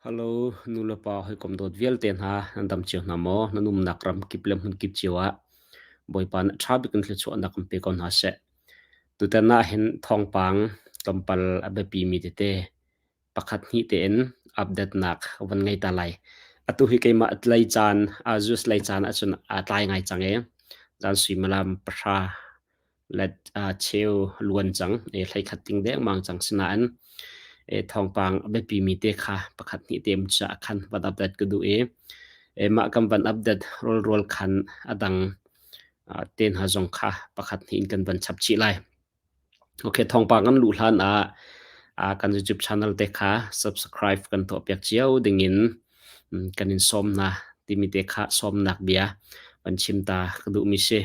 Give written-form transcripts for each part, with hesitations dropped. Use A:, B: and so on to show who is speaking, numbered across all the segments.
A: Hello, nu le pa hawikom dawt vialte hna, nan dam cio hna maw? Nan umnak ram kip le hmun kip cio ah Bawipa nih ṭha bik in thluachuahnak in pe ko hna seh. Tutan ah hin thawngpang tlawmpal a biapimi tete pakhat hnih tein update nak van ngei ta lai. Atu hi keimah lei caan, Azus lei caan ahcun aa tlai ngai cang i zan suimilam 10 le cheu luan cang i hleikhat ting dengmang cang. Sinain thawngpang a biapimi te kha pakhat hnih te um caah khan van update ka duh i mah kan van update rawlrual khan a dang te hna zong kha pakhat hnih in kan van chap chih lai. Okay, thawngpang kan luh hlan ah kan YouTube channel te kha subscribe kan tuahpiak cio dingin kan in sawm hna timi te kha sawmnak bia van chim ta ka duhmi si.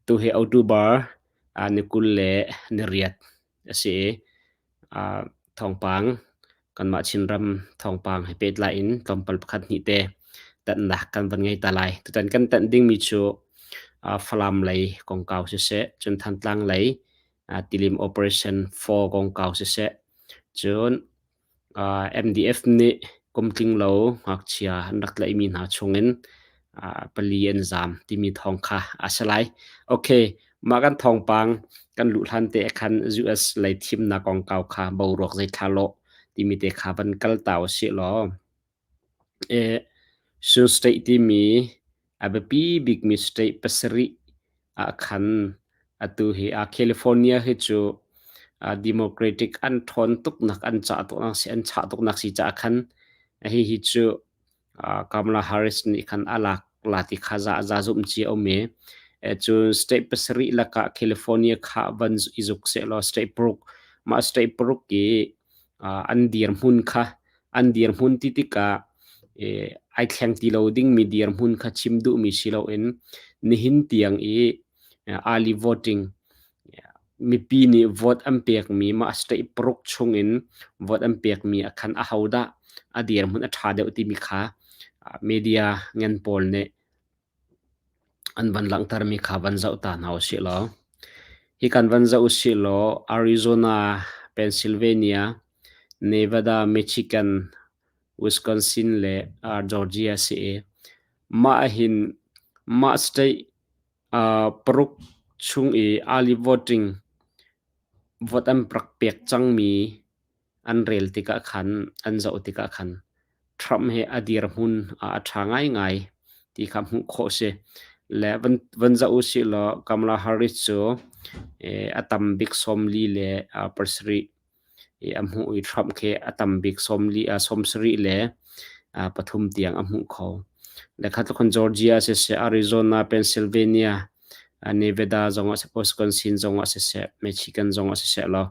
A: Tu hi October ni 28 a si i thawngpang kanmah Chinram thawngpang he pehtlai in tlawmpal pakhat hnih te tanhnak kan van ngei ta lai. Tutan kan tanh dingmi cu Falam lei kongkau siseh, cun Thantlang lei Tilim Operation 4 kongkau siseh, cun MDF nih kum tlinglo ngakchia an rak tlaihmi hna chungin pali an zaam timi thawng kha a si lai. Okay, mah kan thawngpang kan luh hlan te khan US lei thimnak kongkau kha boruak zeithla lawh timi te kha van kal ta usih law. Sun State timi a biapi bikmi state pasarih ah khan atu hi California hi cu Democratic an ṭhawn tuknak an cah tuknak si an chah tuknak si caah khan hihi cu Kamala Harris nih khan a lak la ti kha za za zumh ci a um i cun state pasarih lakah California kha van i zuk sehlaw state paruk mah state paruk i an dirhmun kha an dirhmun ti tikah ai thleng ti lo dingmi dirhmun kha chim duhmi si loin nihin tiang i early voting mipi nih vote an pekmi mah state paruk chungin vote an pekmi ah khan ahodah a dirhmun a ṭha deuh timi kha media ngan pawl nih an van langhtermi kha van zoh ta hna usih law hi kan van zoh usih law Arizona, Pennsylvania, Nevada, Michigan, Wisconsin le Georgia si i mah hin mah state paruk chung i early voting vote an rak pek cangmi an rel tikah khan an zoh tikah khan Trump hi a dirhmun a ṭha ngaingai ti kha hmuh khawh a si. Le van zoh usih law Kamala Harris cu a tam bik 40 le pasarih a hmuh i Trump khi a tam bik 70 le pathum tiang a hmuh kho. Le kha tluk Georgia siseh, Arizona, Pennsylvania, Nevada zong ah Wisconsin zong ah siseh, Michigan zong ah siseh law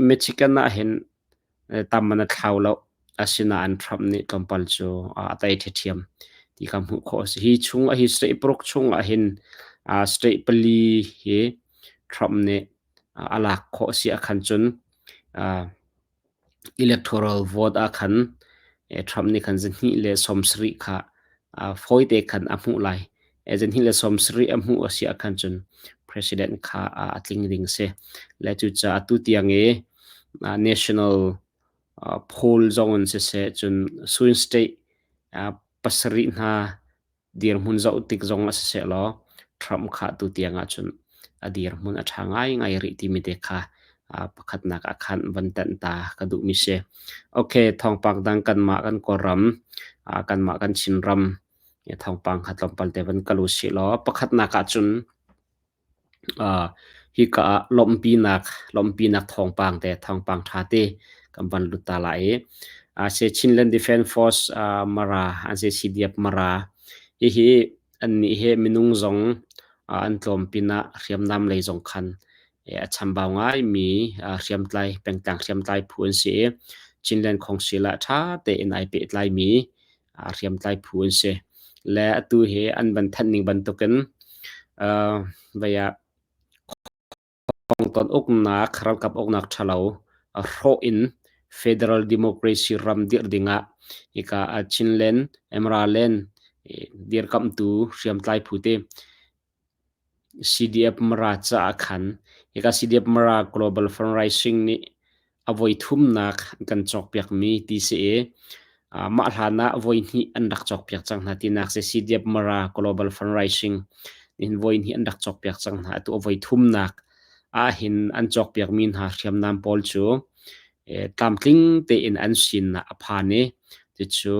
A: Michigan ah hin tam an a thlau lo. Asinain Trump nih tlawmpal cu a tei ṭhiamṭhiam ti kha hmuh khawh a si. Hi chung hi state paruk chung ah hin state pali hi Trump nih a lak khawh a si ahkhan cun electoral vote ah khan Trump nih khan 270 kha fawite khan a hmuh lai. 270 a hmuh a si ahkhan cun president kha a tling ding a si. Le cucaah atu tiang i national poll zong in siseh cun swing state pasarih hna dirhmun zoh tik zong ah siseh law Trump kha tu tiang ahcun a dirhmun a ṭha ngaingai rih timi te kha pakhatnak ah khan van tanh ta ka duhmi si. Okay, thawngpang dang kanmah kan Kawlram, kanmah kan Chinram thawngpang kha tlawmpal te van kal usih law pakhatnak ahcun Hika ah lawmhpinak thawngpang te thawngpang ṭha te kan van lut ta lai i Chinland Defence Force Mara an si CDF Mara hihi annih hi minung zong an tlawm pinah hriamnam lei zong khan a chambau ngaimi hriamtlai pengtlang hriamtlai phu an si i Chinland Council ah ṭha tein ai pehtlaimi hriamtlai phu an si. Le atu hi an van thanh ning bantukin vei ah Kongton uknak, ralkap uknak ṭhalo hrawh in Federal Democracy ram dirh dingah hika Chinland, Emerald dirkamhtu hriamtlai phu te CDF Mara caah khan hika CDF Mara Global Fundraising nih A voi thumnak an kan cawkpiakmi ti si i mah hlan ah voi hnih an rak cawkpiak cang hna tinak si CDF Mara Global Fundraising nihin voi hnih an rak cawkpiak cang hna. Atu a voi thumnak ahhin an cawkpiakmi hna hriamnam pawl cu tlamtling tein an sinah a phan i cucu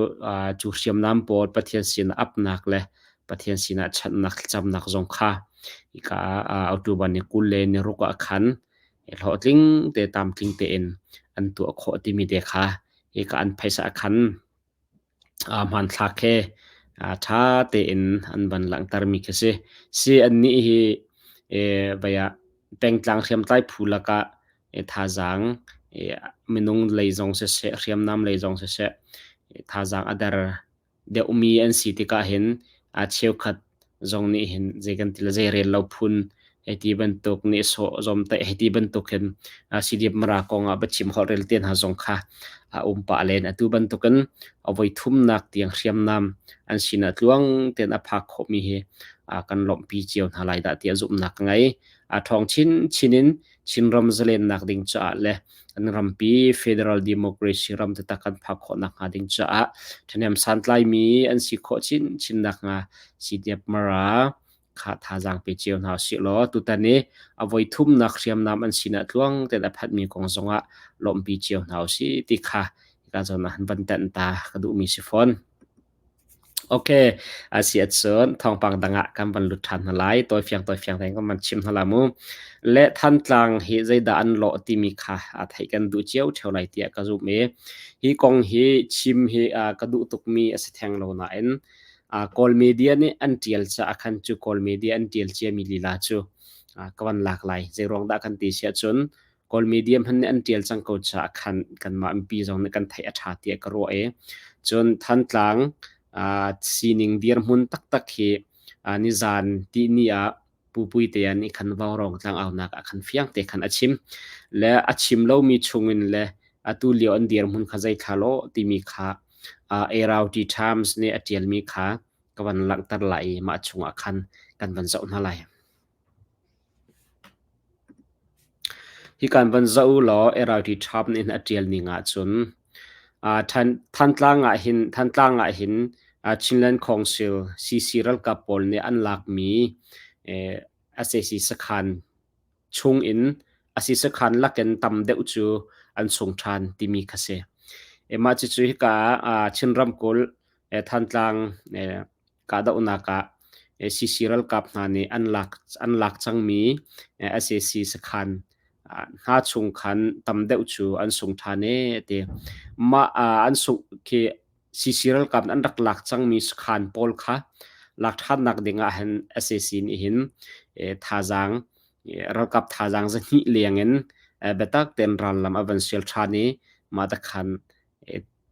A: cu hriamnam pawl Pathian sinah apnak le Pathian sinah chanhnak thlacamnak zong kha hika October ni 20 le ni ruk ah khan hlawhtling te tlamtling tein an tuah khawh timi te kha hika an phaisa khan hmanthlak he ṭha tein an van langhtermi khi si. Si annih hi vei ah pengtlang hriamtlai phu lakah thazaang minung lei zong siseh, hriamnam lei zong siseh thazaang a der deuhmi an si tikah hin cheukhat zong nih hin zei kan ti le zei rel lo phun hei ti bantuk nehsawh zawmtaih hei ti bantuk hin CDF Mara kong ah biachim holhrel te hna zong kha a um pah len. Atu bantukin a voi thumnak tiang hriamnam an sinah tluang tein a phak khawhmi hi kan lawmhpi cio hna lai dah tiah zumhnak ka ngei. A ṭhawng chinchin in Chinram zalennak ding caah le kan rampi federal democracy ram taktak kan phak khawh nakhnga ding caah ṭhahnem santlaimi an si khawh chinchin nakhnga CDF Mara kha thazaang pe cio hna usih law tutan i a voi thumnak hriamnam an sinah tluang tein a phanhmi kong zongah lawmhpi cio hna usih ti kha hika zawn ah van tanh ta ka duhmi si fawn. Ok, a si ahcun thawngpang dang ah kan van lut ṭhan hna lai. Tawifiang tawifiang tein kan van chim hna la mu. Le Thantlang hi zeidah an lawh timi kha a theih kan duh cio ṭheo lai tiah ka zumh i hi kong hi chim hi ka duh tukmi a si theng lo nain Kawl media nih an ṭial caah khan cu Kawl media an ṭial ciami lila cu ka van lak lai. Zeiruang dah kan ti si ahcun Kawl media hmanh nih an ṭial cang ko caah khan kanmah mipi zong nih kan theih a ṭha tiah ka ruah i cun Thantlang sining dirhmun taktak hi nizan tihni ah Pu Puitea nih khan Vaurawng tlangaunak ah khan fiang te khan a chim. Le a chim lomi chungin le atu lio an dirhmun kha zeithla law timi kha Arauti Times nih a ṭialmi kha ka van langhter lai i mah chungah khan kan van zoh hna lai. Hi kan van zoh u law Arauti Times nih a ṭial ning ahcun Thantlang ah hin Chinland Council CC ralkap pawl nih an lakmi sac sakhan chung in asi sakhan lakin tam deuh cu an sung ṭhan timi kha si. Mah cucu hika ah Chin ramkulh Thantlang kahdohnak ah CC ralkap hna nih an lak cangmi sac sakhan hna chung khan tam deuh cu an sung ṭhan ee ti. Mah an sungh khi CC ralkap an rak lak cangmi sakhan pawl kha lak ṭhannak ding ah hin sac nih hin thazaang ralkap thazaang zahnih leng in biatak tein rallam a van sial ṭhan i mah te khan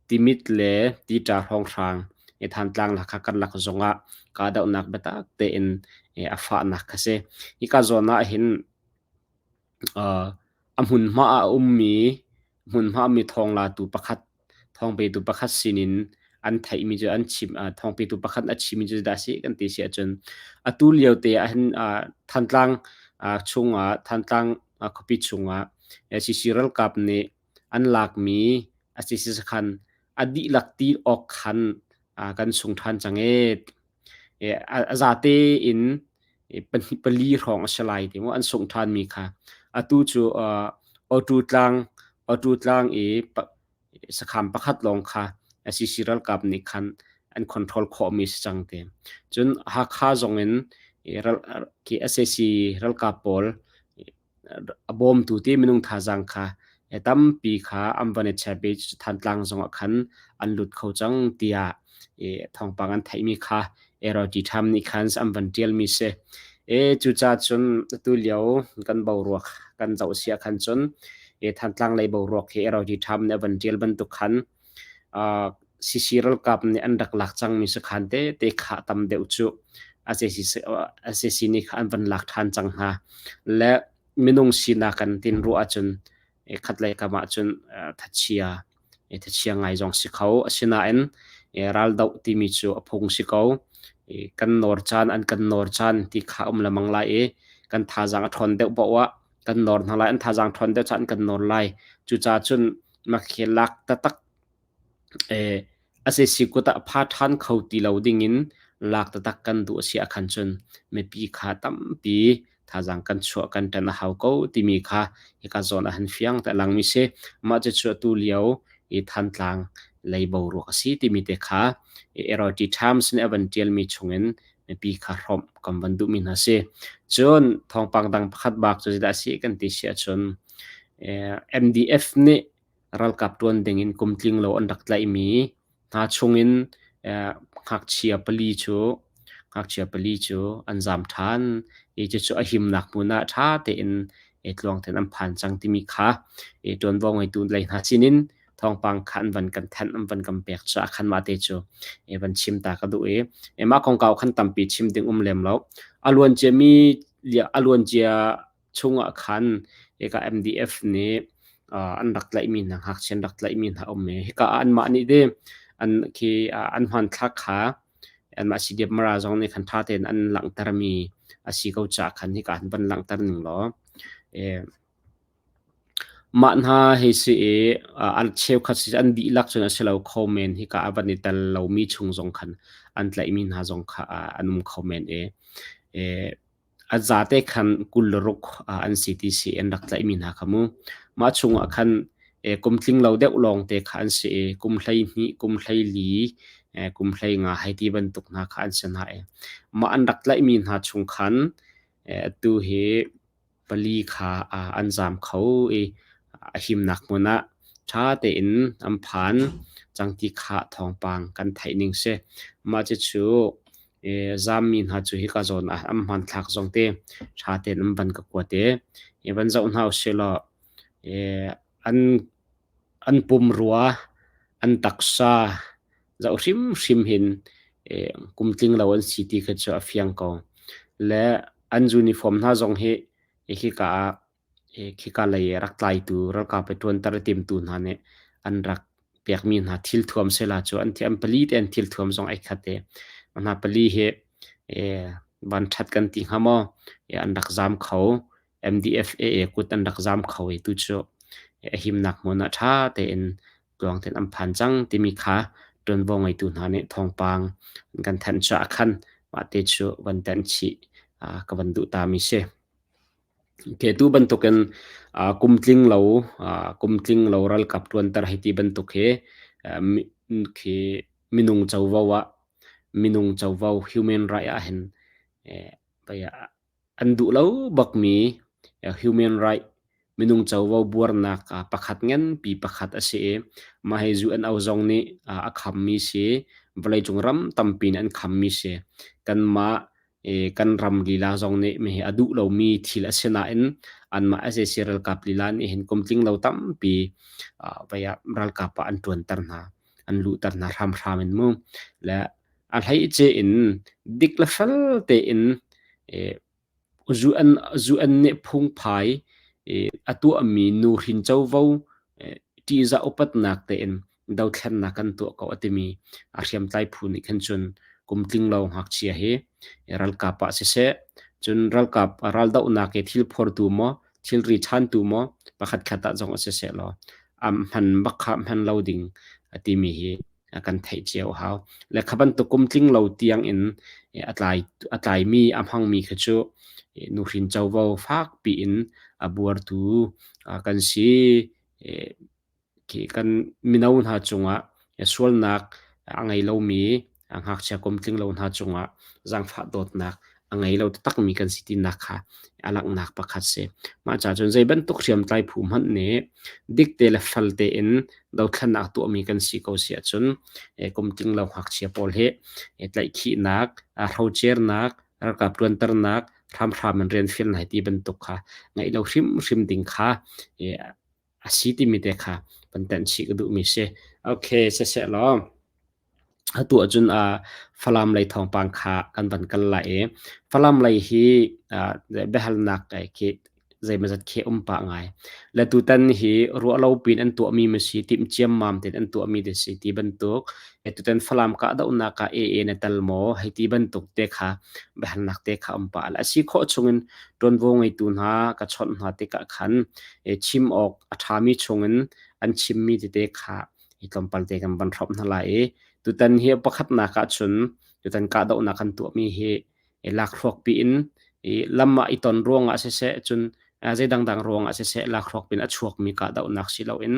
A: Timit le Tita hrawnghrang i Thantlang le Hakha karlak zongah kahdohnak biatak tein a fahnak kha si. Hika zawn ah hin a hmunhma ah a ummi hmunhma mi thawnglatu pakhat thawngpetu pakhat sinin an theihmi cu an chim thawngpetu pakhat a chimmi cu zeidah a si kan ti si ahcun atu lio te ah hin Thantlang chungah Thantlang khuapi chungah CC ralkap nih an lakmi a si sakhan a dihlak ti awk khan kan sung ṭhan cang ee. A zate in pahnih pali hrawng a si lai ti mu an sungh ṭhanmi kha. Atu cu Awṭu tlang Awṭu tlang i sakham pakhat lawng kha CC ralkap nih khan an control khawhmi si cang ti. Cun Hakha zong in sac ralkap pawl a bawmtu ti minung thazaang kha tampi kha an van i chep i Thantlang zongah khan an lut kho cang tiah thawngpang an theihmi kha Eroti Tham nih khan an van ṭialmi si. E cucaah cun atu lio kan boruak kan zoh si ah khan cun Thantlang lei boruak hi Eroti Tham nih a van ṭial bantuk khan CC ralkap nih an rak lak cangmi sakhan tete kha tam deuh cu sac nih kha an van lak ṭhan cang hna. Le minung sinak kan tin ruah ahcun khatlei kam ahcun thachia thachia ngai zong si kho. Asinain raldoh timi cu a phung si ko. Kan nawr caan an kan nawr caan ti kha um lemang lai i kan thazaang a ṭhawn deuh paoh ah. Kan nawr hna lai, an thazaang ṭhawn deuh caah an kan nawr lai. Cucaah cun makhel lak taktak a si kut ah pha ṭhan kho ti lo dingin lak taktak kan duh a si ahkhan cun mipi kha tampi thazaang kan chuah kan ṭan a hau ko timi kha hika zawn ah han fiang te a langmi si. Mah cucu atu lio i Thantlang lei boruak a si timi te kha Eroti Times nih a van ṭialmi chungin mipi kha hrawmh kan van duhmi hna si. Cun thawngpang dang pakhat bak cu zeidah a si kan ti si ahcun MDF nih ralkap ṭuan dingin kum tling lo an rak tlaihmi hna chungin ngakchia pali cu ngakchia pali cu an zaam ṭhan i cucu a himnak hmun ah ṭha tein tluang tein an phan cang timi kha ṭuanvo ngeitu lei hna sinin thawngpang kha an van kan thanh an van kan pek caah khan mah te cu van chim ta ka duh i mah kongkau khan tampi chim ding um lem lo. A luan ciami a luan cia chungah khan hika MDF nih an rak tlaihmi hna ngakchia an rak tlaihmi hna um i hika ah anmah nih di an khi an hmanthlak kha anmah CDF Mara zong nih khan ṭha tein an langhtermi a si ko caah khan hika han van langhter ning law mah hna hi si i an cheukhat si an dihlak cun a si lo kho men hika a van i tel lomi chung zong khan an tlaihmi hna zong kha an um kho men i A zate khan 26 an si ti si an rak tlaihmi hna kha mu. Mah chungah khan kum tling lo deuh lawngte kha an si i kum 12, kum 14, kum 15 hei ti bantuk hna kha an si hna i mah an rak tlaihmi hna chung khan atu hi pali kha an zaam kho i a himnak hmun ah ṭha tein an phan cang ti kha thawngpang kan theih ning si. Mah cucu zaammi hna cu hika zawn ah an hmanthlak zong te ṭha tein an van ka kuat i i van zoh hna usih law an an pumrua an taksa zoh hrimhrim hin kum tling lo an si ti kha cu a fiang ko. Le an uniform hna zong hi hika ah khika lei i rak tlaitu ralkap i ṭuanter a timtu hna nih an rak pekmi hna thilthuam sela cu an an pali te an thilthuam zong ai khat i hna pali hi vanṭhat kan ti hnga maw an rak zaam kho. MDFAA kut an rak zaam kho i tucu a himnak hmun ah ṭha tein tluang tein an phan cang timi kha ṭuanvo ngeitu hna nih thawngpang an kan thanh caah khan mah te cu van tenh chih ka van duh ta mi si. Okay, tu bantukin kum tling lo kum tling lo ralkap ṭuanter hei ti bantuk hi khi minung covo ah minung covo human right ah hin An duh lo bakmi human right minung covo buarnak pakhat nganpi pakhat a si i mah hi UNO zong nih a khammi si. Vawleicung ram tampi nih an khammi si. Kanmah kan ram lila zong nih hihi a duh lomi thil a si nain anmah sac ralkap lila nih hin kum tling lo tampi vei ah ralkap ah an ṭuanter hna, an luhter hna hramhram in mu. Le A hleice in dik le fel tein UN nih phungphai a tuahmi nuhrin covo ṭihzah upatnak tein dothlennak kan tuah ko a timi a hriamtlai phu nih khan cun kum tling lo ngakchia hi ralkap ah siseh, cun ralkap raldohnak i thil phortu maw, thilri chantu maw pakhatkhat ah zong siseh law a hman bak kha hman lo ding a timi hi kan theih cio a hau. Le kha bantuk kum tling lo tiang in a tlai a tlaimi a hmangmi kha cu nuhrin covo fakpi in a buartu kan si. Khi kan mino hna cungah sualnak a ngei lomi ngakchia kum tling lo hna cungah zaangfah dawtnak a ngei lo taktakmi kan si tinak kha a langhnak pakhat si. Mah ca cun zei bantuk hriamtlai phu hmanh nih dik te le fel tein dothlennak tuahmi kan si ko si ahcun kum tling lo ngakchia pawl hi tlaihkhihnak, hrocernak, ralkap ṭuanternak, hramhram in rian fial hna ti bantuk kha ngeih lo hrimhrim ding kha a si timi te kha van tenh chih ka duhmi si. Okay, siseh law atu ahcun Falam lei thawngpang kha kan van kal lai i Falam lei hi biahalnak khi. zeimawzat khi um pah ngai. Le tutan hi ruahlo piin an tuahmi ma si, timh ciammam tein an tuahmi te si ti bantuk, tutan Falam kahdohnak ah AA na tel maw hei ti bantuk te kha biahalnak te kha um pah. A si khawh chungin ṭuanvo ngeitu hna ka chawnh hna tikah khan chim awk a ṭhami chungin an chimmi tete kha hi tlawmpal te kan van hrawmh hna lai i tutan hi pakhatnak ahcun tutan kahdohnak kan tuahmi hi lakhruak piin lam ah i ton ruangah siseh cun zei dangdang ruangah siseh lakhruak piin a chuakmi kahdohnak si loin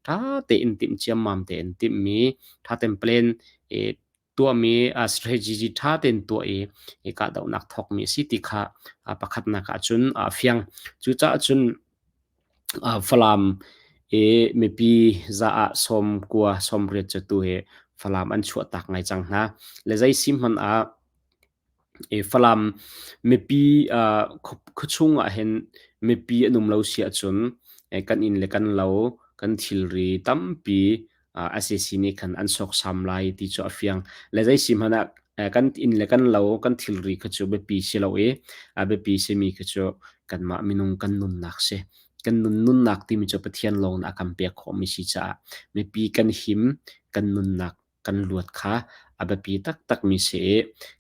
A: ṭha tein timh ciammam tein timhmi ṭha tein plan tuahmi strategy ṭha tein tuah i kahdohnak thawkmi a si ti kha pakhatnak ahcun a fiang. Cucaah cun Falam i mipi za ah 90, 80 cu tu hi Falam an chuahtak ngai cang hna. Le zei si hmanh ah Falam mipi khuachung ah hin mipi an um lo si ahcun kan inn le kan lo, kan thilri tampi sac nih khan an sawksam lai ti cu a fiang. Le zei si hmanh ah kan inn le kan lo, kan thilri kha cu biapi si lo i a biapi simi kha cu kanmah minung kan nunnak si. Kan nun nunnak timi cu Pathian lawng nih a kan pek khawhmi si caah mipi kan him, kan nunnak kan luat kha a biapi taktakmi si i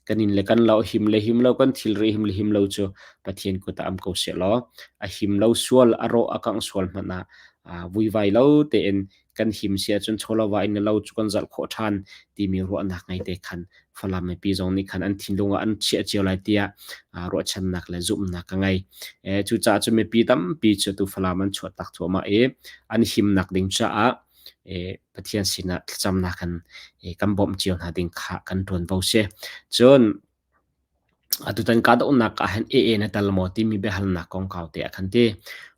A: kan inn le kan lo him le him lo kan thilri him le him lo cu Pathian kut ah um ko sehlaw a him lo sual a rawh a kangh sual hmanh ah vuivai lo tein kan him si ahcun chawlova in lo cu kan zalh khawh ṭhan timi ruahnak ngei te khan Falam mipi zong nih khan an thinlung ah an chiah cio lai tiah ruahchannak le zumhnak ka ngei. Cucaah cu mipi tampi cu tu Falam an chuahtak thluahmah i an himnak ding caah Pathian sinah thlacamnak kan kan bawmh cio hna ding kha kan ṭuanvo si. Cun atutan kahdohnak ah hin AA na tel maw timi biahalnak kongkau te ah khan ti.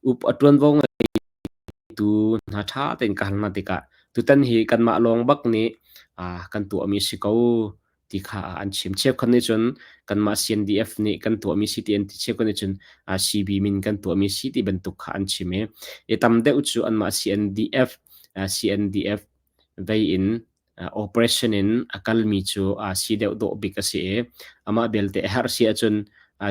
A: Up a ṭuanvo ngeitu hna ṭha tein ka hal hna tikah tutan hi kanmah lawng bak nih kan tuahmi si ko ti kha an chim. Cheukhat nih cun kanmah CNDF nih kan tuahmi si ti an ti. Cheukhat nih cun CB min kan tuahmi si ti bantuk kha an chim i, i tam deuh cu anmah CNDF CNDF vei in operation in a kalmi cu si deuh dawh bik a si i amah belte a herh si ahcun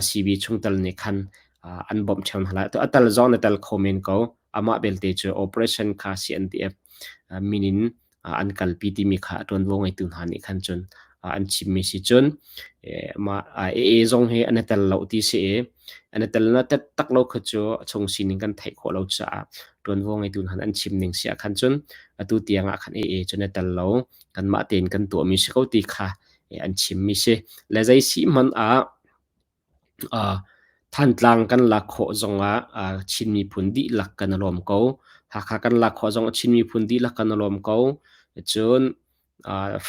A: CB chungtel nih khan an bawmh ṭheo hna lai. A tal zong na tel kho men ko. Amah belte cu operation kha CNDF min in an kalpi timi kha a ṭuanvo ngeitu hna nih khan cun an chimmi si cun mah AA zong hi an i tel lo ti si i an i tel na tet tak lo kha cu a chung sining kan theih khawh lo caah ṭuanvo ngeitu hna an chim ning si ah khan cun atu tiang ah khan AA cu na tel lo kanmah tein kan tuahmi si ko ti kha an chimmi si le zei si hmanh ah Thantlang kan lak khawh zongah Chin miphun dihlak kan i lawm ko. Hakha kan lak khawh zongah Chin miphun dihlak kan i lawm ko. Cun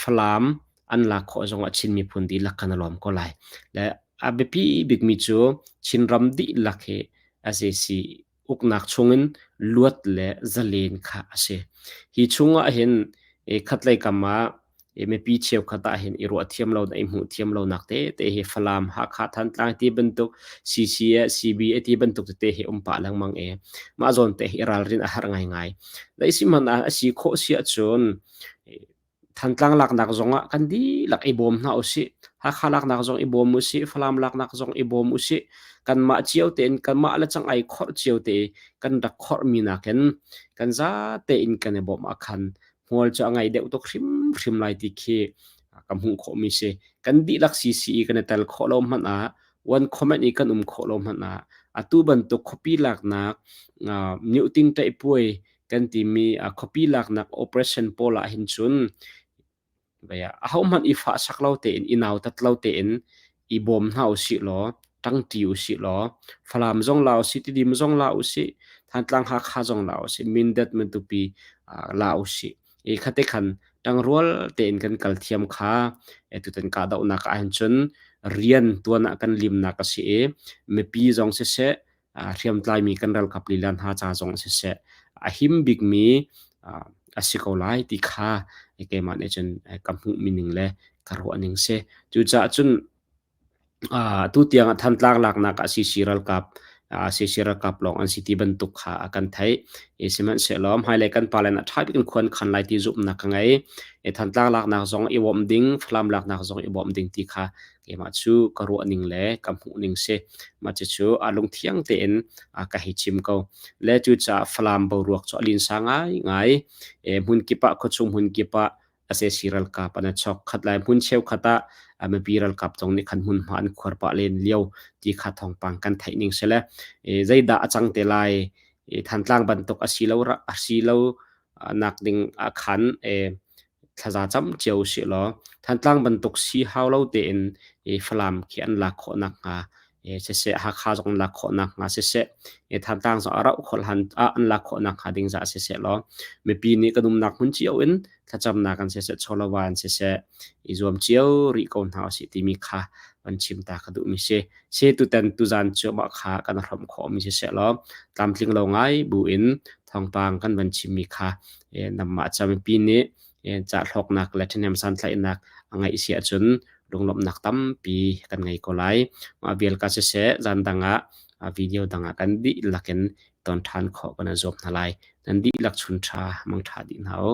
A: Falam an lak khawh zongah Chin miphun dihlak kan i lawm ko lai. Le a biapi bikmi cu Chinram dihlak hi sac uknak chungin luat le zalen kha a si. Hi chungah hin khatlei kam ah mipi cheukhat ah hin i ruah thiam lo i hmuh thiam lonak tete hi Falam, Hakha, Thantlang ti bantuk CC, CB ti bantuk tete hi um pah lengmang i mah zawn te hi ralrin a har ngaingai. Zeisihmanh ah a si khawh si ahcun Thantlang laknak zongah kan dihlak i bawm hna usih. Hakha laknak zong i bawm usih, Falam laknak zong i bawm usih. Kanmah cio tein kanmah le cang ai khorh cio te kan rak khorhmi nakin kan za tein kan i bawmh ah khan hmual cu a ngei deuh tuk hrimhrim lai ti khi ka hmuh khawhmi si. Kan dihlak CCE kan i tel khawh lo hmanh ah one comment i kan um khawh lo hmanh ah atu bantuk khuapi laknak myoting ṭaihpuai kan timi khuapi laknak operation pawl ah hin cun ahohmanh i fahsak lo tein i nautat lo tein i bawm hna usih law ṭangṭi usih law Falam zong la usih Tidim zong la usih Thantlang Hakha zong la usih Mindat Matupi la usih i khate khan ṭangrual tein kan kal thiam kha tutan kahdohnak ah hin cun rian tuan ah kan limnak a si i mipi zong siseh hriamtlaimi kan ralkap lila hna ca zong siseh a him bikmi a si ko lai ti kha keimah nih cun ka hmuhmi ning le ka ruah ning si. Cucaah cun tu tiang ah Thantlang laknak ah CC ralkap CC ralkap lawng an si ti bantuk kha a kan theih. Sihmanhsehlaw hmailei kan pale nih ṭha bik in khua an khan lai ti zumhnak ka ngei. Thantlang laknak zong i bawmh ding, Falam laknak zong i bawmh ding ti kha keimah cu ka ruah ning le ka hmuh ning si. Mah cucu a lungthiang tein ka hei chim ko. Le cucaah Falam boruak cu a linsa ngaingai. Hmun kip ah khuachung hmun kip ah sac ralkap an i chok. Khatlai hmun cheukhat ah mipi ralkap zong nih khan hmunhma an khuar pah len lio ti kha thawngpang kan theih ning si le zeidah a cang te lai. Thantlang bantuk a si lo a si lo nak ding ah khan thlaza cam cio usih law Thantlang bantuk si hau lo tein Falam khi an lak khawh nakhnga siseh Hakha zong an lak khawh nakhnga siseh Thantlang zong a rauh khawh hlan ah an lak khawh nakhnga ding zah siseh law mipi nih kan umnak hmun cio in thlacamnak in siseh chawlava in siseh i zuam cio rih ko hna usih timi kha van chim ta ka duhmi si. Si tutan tuzan cu mah kha kan hrawmh khawhmi siseh law tlamtling lo ngai buin thawngpang kan van chimmi kha nangmah ca mipi nih cahlawknak le ṭhahnem santlaihnak a ngeih si ahcun lunglawmhnak tampi kan ngei ko lai. Mah vial ka siseh zan dang ah video dang ah kan dihlak in ton ṭhan khawh kan i zuam hna lai. Nan dihlak chun ṭha, mang ṭha dih hna u.